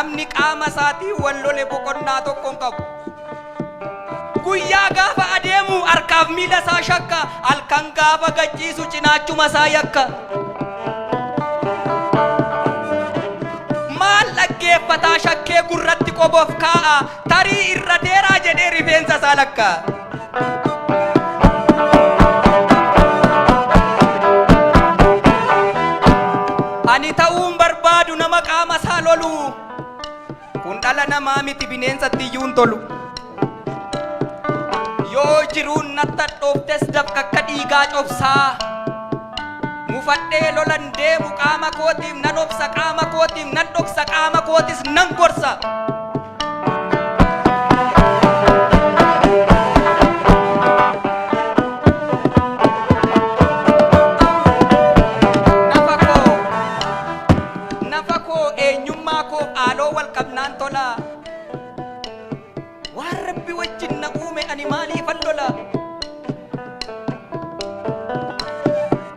Namni qaama isaatiin wal lole boqonnaa tokko hin qabu. Guyyaa gaafa adeemu harkaaf miila isaa shakka, halkan gaafa gachiisu cinaachuma isaa yakka. Maal dhaggeeffataa shakkee gurratti qoboof kaa'a, tarii irra teeraa jedhee rifeensa isaa lakka. Ani ta'uun barbaadu nama qaama isaa lolu. Kun dhala namaa miti, bineensatti iyyuu hin tolu. Yoo jiruun natti hadhooftes dafqa akka dhiigaa cobsaa. Mufadhee lolan deemu qaama kootiif nan obsa, qaama kootiif nan dhoksa, qaama kootis nan gorsa. Nafa koo nafa koo eenyummaa koof haaloo wal qabnaan tola. Waan Rabbi wajjin na uume ani maaliifan lola?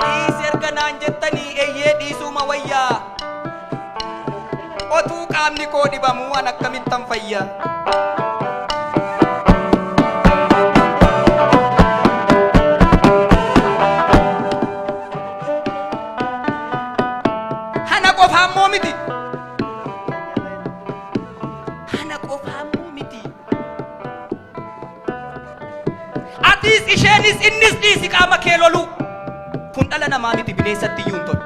Dhiisi erga naan jettanii eeyyee dhiisuuma wayyaa. Otuu qaamni koo dhibamuu an akkamittan fayya? Hana qofaammoo miti. Hana qofaammoo miti. Atis, isheenis, innis dhiisi qaama kee loluu. Kun dhala namaa miti, bineensatti iyyuu hin tolu.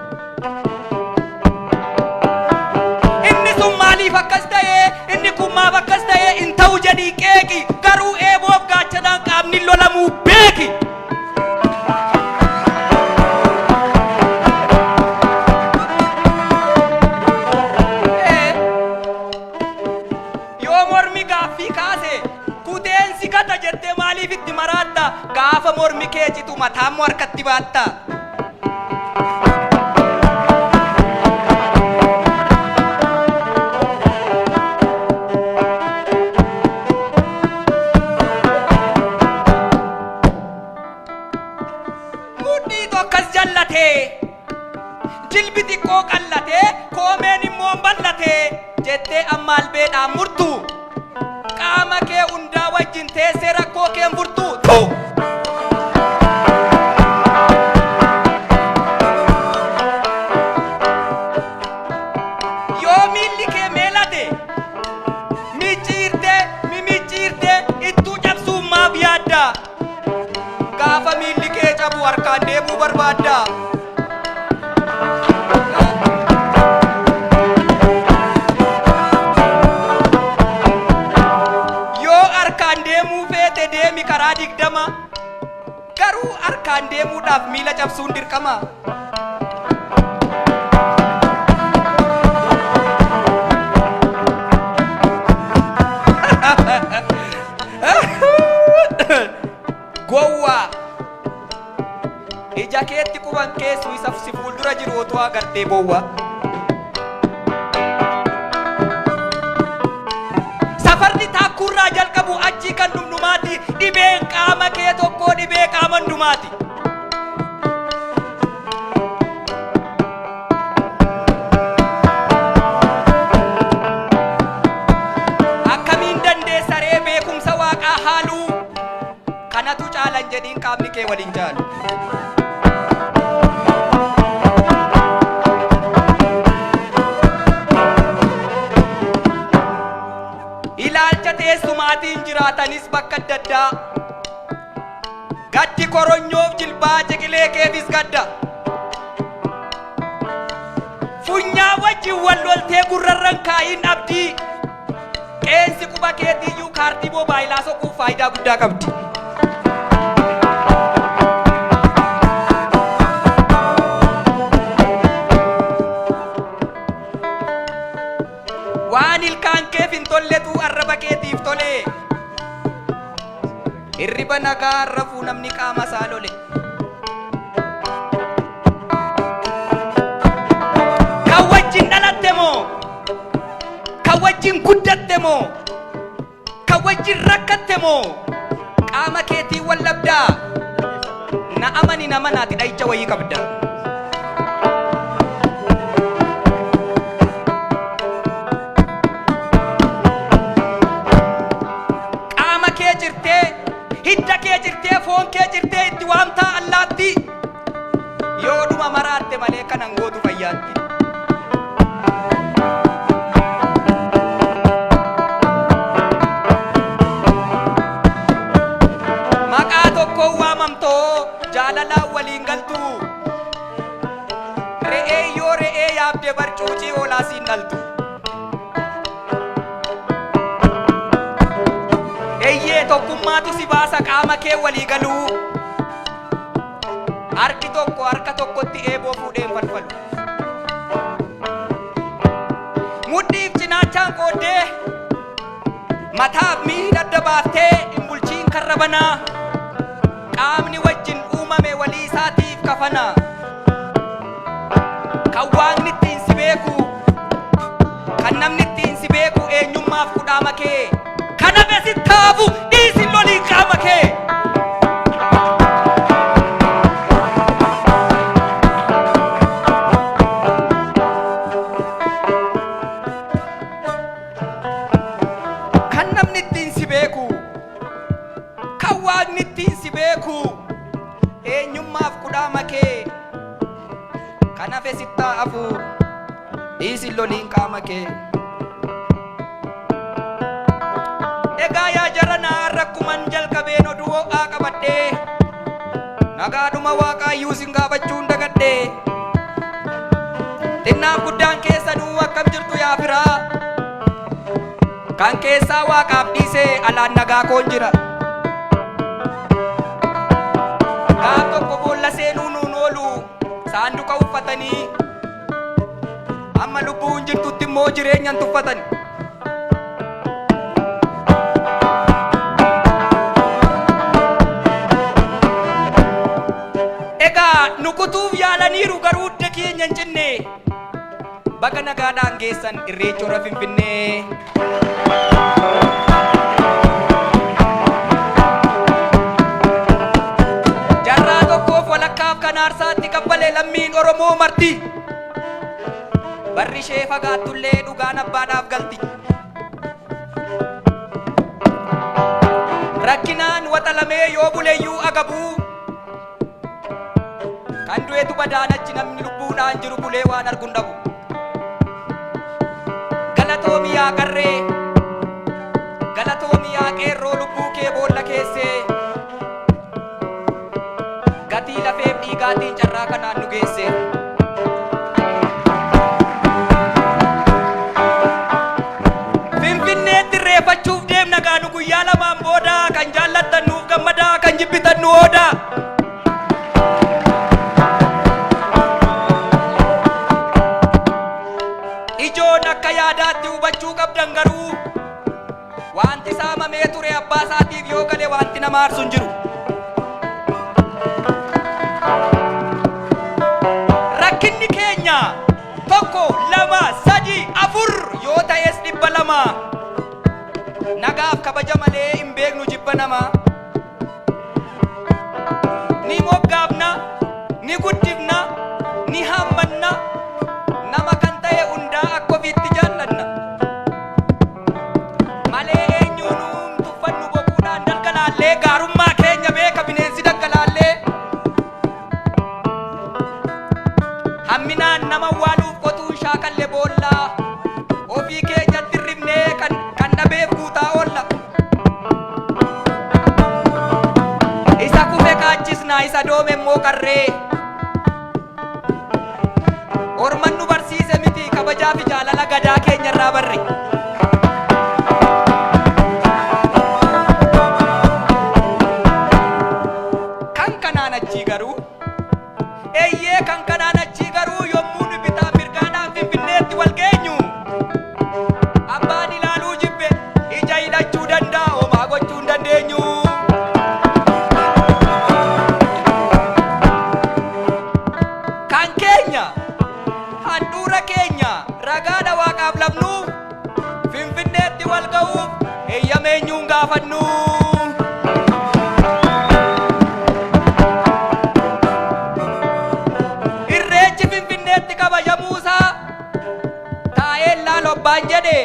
Inni sun maaliif akkas ta'ee, inni kun maaf akkas ta'ee hin ta'u jedhii qeeqi. Garuu eeboof gaachanaan qaamni lolamuu beeki. Yoo mormi gaaffii kaase kuteen si gata jettee maaliif itti maraatta? Gaafa mormi kee citu mataammoo harkatti baatta. Mudhiitu akkas jallatee, jilbi xiqqoo qallatee, koomeen immoo bal'atee jettee amma albeedhaan murtu. Qaama kee hundaa wajjin teessee rakkoo kee hin furtu. Tu! Yoo miilli kee meelate micciirtee mimicciirtee ittuu cabsuun maaf yaadda? Gaafa miilli kee cabu harkaan deemuu barbaadda. Yoo harkaan deemuu feete deemi karaa 20. Garuu harkaan deemuudhaaf miila cabsuun dirqama. Gowwaa! Ija keetti quban keessu isa si fuuldura jiru otoo agartee bowwaa. Safarri taakkuurraa jalqabu achii kan dhumdhumaati. Dhibeen qaama kee tokkoo dhibee qaama hundumaati. Akkamiin dandeessa ree beekumsa waaqaa haaluu? Kanatu caalan jedhiin qaamni kee waliin caalu. Ilaalcha teessumaatiin jiraatanis bakka adda addaa. Gaddi koronyoof jilbaa ciqilee keefis gadda. Funyaa wajjin wal loltee gurrarran kaa'iin abdii. Qeensi quba keetiiyyuu kaardii moobaayilaa soquuf faayidaa guddaa qabdi. Waan ilkaan keef hin tolletu arraba keetiif tole. Hirriba nagaa rafuu namni qaama isaa lole. Kan wajjin dhalatte moo? Kan wajjin guddatte moo? Kan wajjin rakkatte moo? Qaama keetiin wal dhabdaa? Na amani, nama naati dhahicha wayii qabda. Foon kee cirtee itti waamtaa allaatti. Yoodhuma maraatte malee kanan gootu fayyaatti. Maqaa tokkoon waamamtoo jaalalaan waliin galtu. Re'ee yoo re'ee yaabde barcuucii hoolaa siin dhaltu. Eeyyee, tokkummaatu si baasa qaama kee walii galuu. Harki tokko harka tokkotti eeboo fuudheen falfalu. Mudhiif cinaachaan qooddee, mataaf miila adda baaftee hin bulchiin karra banaa. Qaamni wajjin uumame walii isaatiif kafana. Kan waaqni ittiin si beeku, kan namni ittiin si beeku eenyummaaf kudhaama kee. Kana besittaafu dhiisin loliin qaama kee. Kan namni ittiin si beeku, kan waaqni ittiin si beeku eenyummaaf kudhaama kee. Kan hafe sittaa hafu dhiisin loliin qaama kee. Egaa yaa jaranaa, rakkuman jalqabeen oduu ho'aa qabadhee, nagaadhuma waaqaayyuu sin gaafachuun dagadhee. Xinnaaf guddaan keessanuu akkam jirtu yaa firaa? Kan keessaa waaqaaf dhiisee alaan nagaa koon jira. Gaaf tokko boolla seenuu nuun oolu saanduqa uffatanii, amma lubbuun jirtutti immoo jireenyan tuffatan. Egaa nu kutuuf yaalaniiru, garuu hidda keenya hin cinne. Baga nagaadhaan geessan Irreecha hora Finfinnee. Jarraa tokkoof walakkaaf kan aarsaatti kaffale lammiin Oromoo marti. Barri ishee fagaattullee dhugaan abbaadhaaf galti. Rakkinaan waxalamee yoo buleyyuu agabuu, kan du'etu badaan achi, namni lubbuudhaan jiru bulee waan arguun dhabu. Galatoomi yaa qarree, galatoomi yaa qeerroo, lubbuu kee boolla keessee gatii lafeef dhiigaatiin carraa kanaan nu geesse. Finfinneetti irreeffachuuf deemna gaanu guyyaa 2n booda. Kan jaallattan nuuf gammadaa, kan jibbitan nu ooda. Ijoon akka yaadaatti hubachuu qabdan garuu, wanti saamamee ture abbaa isaatiif yoo gale wanti nama aarsu hin jiru. Rakkinni keenya tokko, lama, sadi, afur yoo ta'es 200. Nagaaf kabaja malee hin beeknu jibba namaa. Ni moggaafna, ni guddifna, ni haammanna, nama kan ta'e hundaa akka ofiitti jaallanna. Malee eenyuunuu hin tuffannu boquudhaan dalgalaallee, gaarummaa keenya beeka bineensi daggalaallee. Hamminaan nama awwaaluuf qotuun shaakalle boollaa, ofii keenyatti hirribnee kan dhabeef guutaa oolla. Isa kufe kaachisna, isa doome immoo qarree. Orman nu barsiise miti, kabajaa fi jaalala gadaa keenya irraa barre. Kan kanaan achii garuu, eeyyee, kan kanaan achii garuu, yommuu nu bitaa mirgaadhaan Finfinneetti wal geenyu, abbaan ilaaluu jibbe ija hidhachuu danda'a, homaa gochuu hin dandeenyu. Kan keenya handhuura keenya ragaadha waaqaaf labnu, Finfinneetti wal ga'uuf eeyyama eenyuun gaafannu. Irreechi Finfinneetti kabajamuusaa taa'ee laalo abbaan jedhe.